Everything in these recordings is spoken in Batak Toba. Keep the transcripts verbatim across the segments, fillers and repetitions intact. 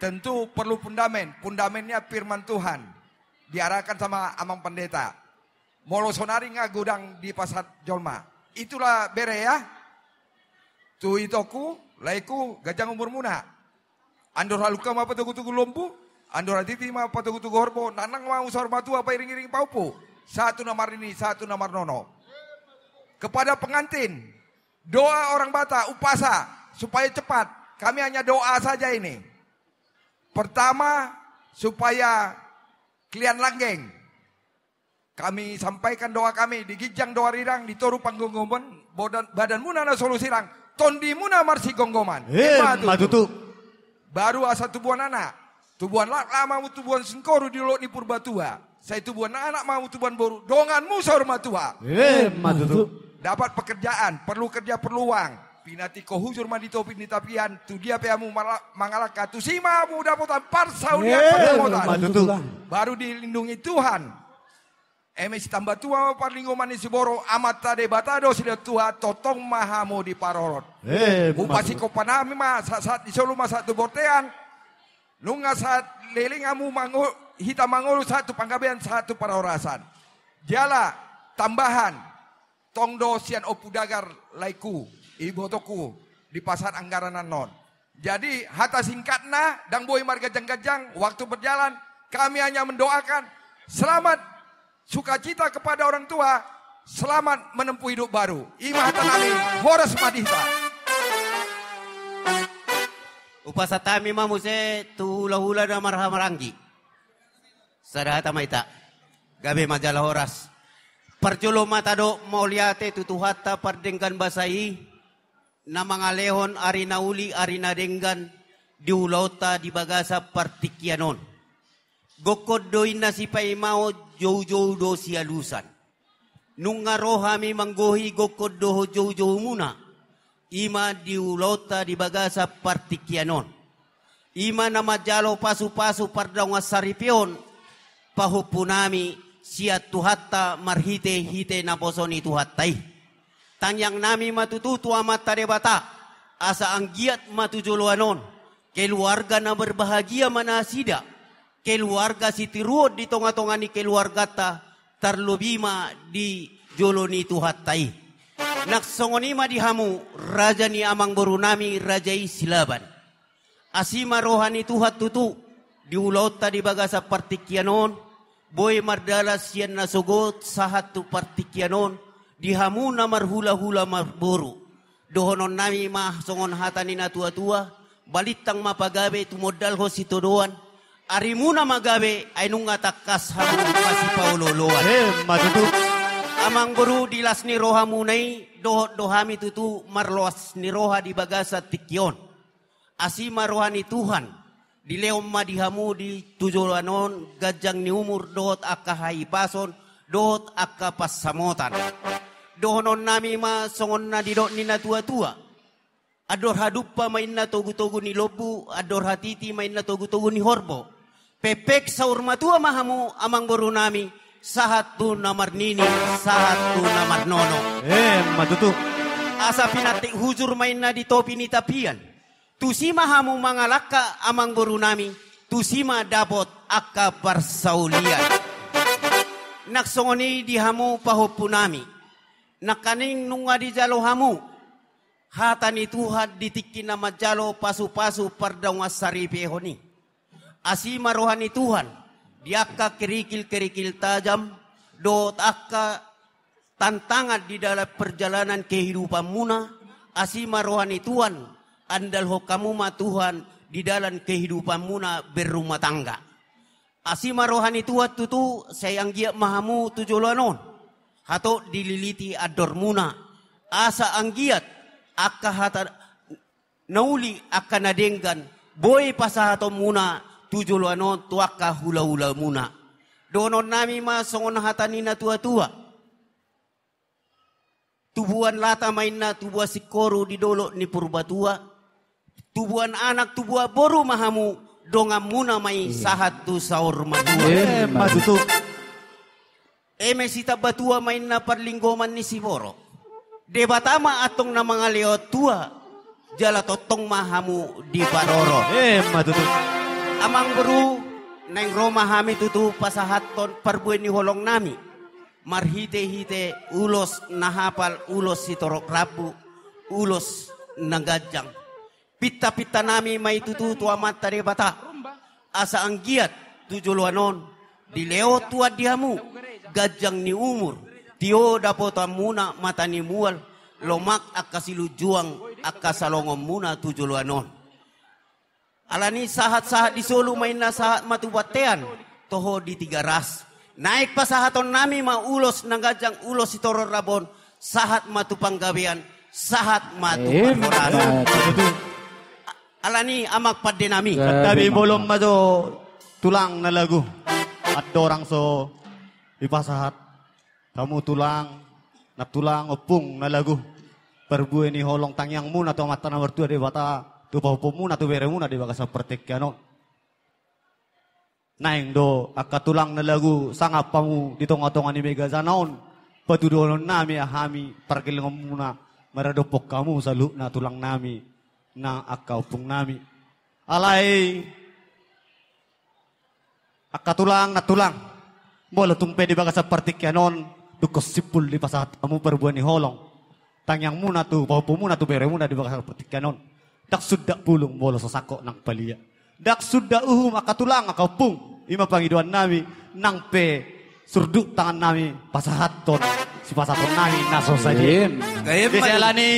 Tentu perlu pundamen. Pundamennya firman Tuhan. Diarahkan sama Amang Pendeta. Molo sonari nga godang dipasahat jolma. Itulah bere ya. Tu itongku, laengku, ganjang umurmuna. Andor halumpang ma patogu-togu lombu, andor hatiti ma patogu-togu horbo, nangnang ma hamu saur matua pairing-iring pahompu. Sahat tu na marnini, sahat tu na marnono. Kepada pengantin, doa orang Batak, umpasa, supaya cepat. Kami hanya doa saja ini. Pertama, supaya kalian langgeng. Kami sampaikan doa kami, di ginjang doa rirang, di toru panggomgoman, bodan-, badanmuna na solu sirang, tondimuna marsigomgoman. Emma tutu. Emma tutu. Baru asa tubuan anak, tubuan laklak ma hamu tubuan singkoru di dolok ni Purbatua. Sai tubuan anak ma hamu tubuan boru, donganmu saur matua. Emma tutu. Dapat pekerjaan, perlu kerja, perlu uang. Pinantik ho hujur ma di topi ni tapian, tu dia pe hamu mala-, mangalangka, tusi ma hamu dapotan parsaulian. Emma tutu. Pardamotan. Baru dilindungi Tuhan. Eme sitambatua ma parlinggoman ni siborok, Amanta Debata do silehon Tuhan, tongtong ma hamu diparorot. Emma tutu. Hupasinghon hami ma, sahat-sahat ni solu ma sahat tu bontean. Nunga sahat leleng hamu mango-, hita mangolu sahat tu panggabean, sahat tu parhorasan. Jala, tambahan, tong do sian Ompu Dagar laengku, ibotongku, dipasahat anggaran annon. Jadi, hata singkatna, ndang boi marganjang-ganjang, waktu berjalan, kami hanya mendoakan selamat sukacita kepada orang tua, selamat menempuh hidup baru. I ma hata nami, horas ma di hita. Hupasahat hami ma muse tu hula-hula na marhahamaranggi. Sada hata ma hita. Gabe ma jala horas. Parjolo ma tadok mauliate tu Tuhanta pardenggan basa i, na mangalehon ari na uli, ari na denggan di ulaonta di bagasan partingkian on. Gokhon do inna sipaimaon, joujou do sialusan. Nunga ro hami manggohi gokhon dohot joujoumuna, i ma di ulaonta di bagasan partingkian on. I ma na manjalo pasupasu pardongan saripeon, pahompunami sian Tuhanta marhitehite naposo ni Tuhanta i. Tangiangnami ma tutu tu Amanta Debata, asa anggiat ma tu joloan on, keluarga na berbahagia ma nasida, keluarga sitiruon di tongatonga ni keluarganta, tarlobi ma di jolo ni Tuhanta i. Nang songon i ma di hamu, raja ni amangborunami, raja i Silaban. Asi ma roha ni Tuhan tutu, di ulaonta di bagasan partingkian on, boi mardalan sian nasogot sahat tu partingkian on, di hamu na marhulahula marboru. Dohononnami ma songon hata ni natuatua, balintang ma pagabe tumondalhon sitadoan, arimuna ma gabe, ai nunga tangkas hamu masipaolooloan. Emma tutu. Amangboru, di las ni rohamuna i, dohot do hami tutu marlas ni roha di bagasan tingki on. Asi ma roha ni Tuhan, dilehon ma di hamu di tu joloan on ganjang ni umur dohot angka hahipason dohot angka pansamotan. Dohononnami ma songon na nidok ni natuatua. Andor hadumpa ma inna togutogu ni lombu, andor hatiti ma inna togutogu ni horbo. Pepek saur matua ma hamu amangborunami, sahat tu na marnini, sahat tu na marnono. Emma tutu. Asa pinantik hujur ma inna di topi ni tapian. Tusi ma hamu mangalangka amangborunami, tusi ma dapot angka parsaulian. Nang songon i di hamu pahompunami. Nangkaning nunga dijalo hamu hata ni Tuhan di tingki na manjalo pasupasu pardongan saripeon i. Asi ma roha ni Tuhan di angka kerikil-kerikil tajam dohot angka tantangan di dalam perjalanan kehidupanmuna. Asi ma roha ni Tuhan, andalhon hamu ma Tuhan di dalam kehidupanmuna berumah tangga. Asi ma roha ni Tuhan tutu, sai anggiat ma hamu tu joloan on hatop dililiti andormuna, asa anggiat angka hata na uli, angka na denggan, boi pasahatonmuna tu joloan on tu angka hulahulamuna. Dohononnami ma songon hata ni natuatua. Tubuan lata ma inna tubuan singkoru di dolok ni Purbatua. Tubuan anak tubuan boru ma hamu, donganmuna ma i sahat tu saur matua. Emma tutu. Eme sitambatua ma inna parlinggoman ni siborok. Debata ma antong na mangalehon tua, jala tongtong ma hamu diparorot. Emma tutu. Amang boru, naeng ro ma hami tutu pasahathon parbue ni holong nami. Marhite-hite ulos na hapal, ulos sitorop rambu, ulos na ganjang. Pinta-pinta nami ma i tutu tu Amanta Debata. Asa anggiat tu joloan on dilehon Tuhan di hamu ganjang ni umur, tio dapotan muna mata ni mual, lomak angka silunjuang angka salongon muna tu joloan on. Alani sahat-sahat di solu ma inna sahat ma tu bontean, toho di Tigaras. Naeng pasahaton nami ma ulos na ganjang, ulos sitorop rambu on, sahat ma tu panggabean, sahat ma tu Emma parhorasan. Tutu. A-, alani amang pande nami. Gabe, gabe ma. Bolon ma jo tulang na lagu. Andorang so dipasahat hamu tulang, nantulang, ompung na lagu. Parbue ni holong tangiang muna tu Amanta na martua Debata, tu pahompu muna, tu bere muna di bagasan partingkian on. Naeng do angka tulang na lagu sangap hamu di tonga-tonga ni megajana on, patuduhonon nami hami pargellengon muna maradophon hamu saluhutna tulang nami nang angka ompung nami. Alai angka tulang, nantulang, molo tung pe di bagasan partingkian on, dungkon simpul dipasahat hamu parbue ni holong tangiang muna tu pahompu muna, tu bere muna di bagasan partingkian on. Ndang suda bulung molo so sangkot nang palia. Ndang suda uhum angka tulang, angka ompung. I ma pangidoan nami, nang pe surduk tangan nami pasahathon sipasahaton nami na so sadia. Gabe ma. Gabe ma. Jadi alani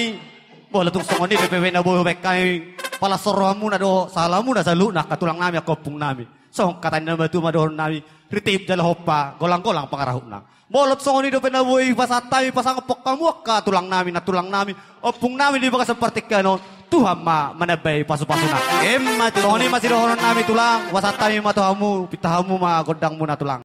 molo tung songon i dope na boi hubaen hami palas ni roha muna dohot sahala muna saluhutna angka tulang nami, angka ompung nami. Songon hata ni na matua ma dohonon nami, ritip jala hompa, golang-golang pangarahutna. Molo songon i dope na boi pasahat hami pasangaphon hamu angka tulang nami, nantulang nami, ompung nami di bagasan partingkian on, Tuhan ma manambai pasu-pasuna. Emma tutu. Songon i ma sidohonon nami tulang, pasahat hami ma tu hamu, pinta hamu ma gondang muna tulang.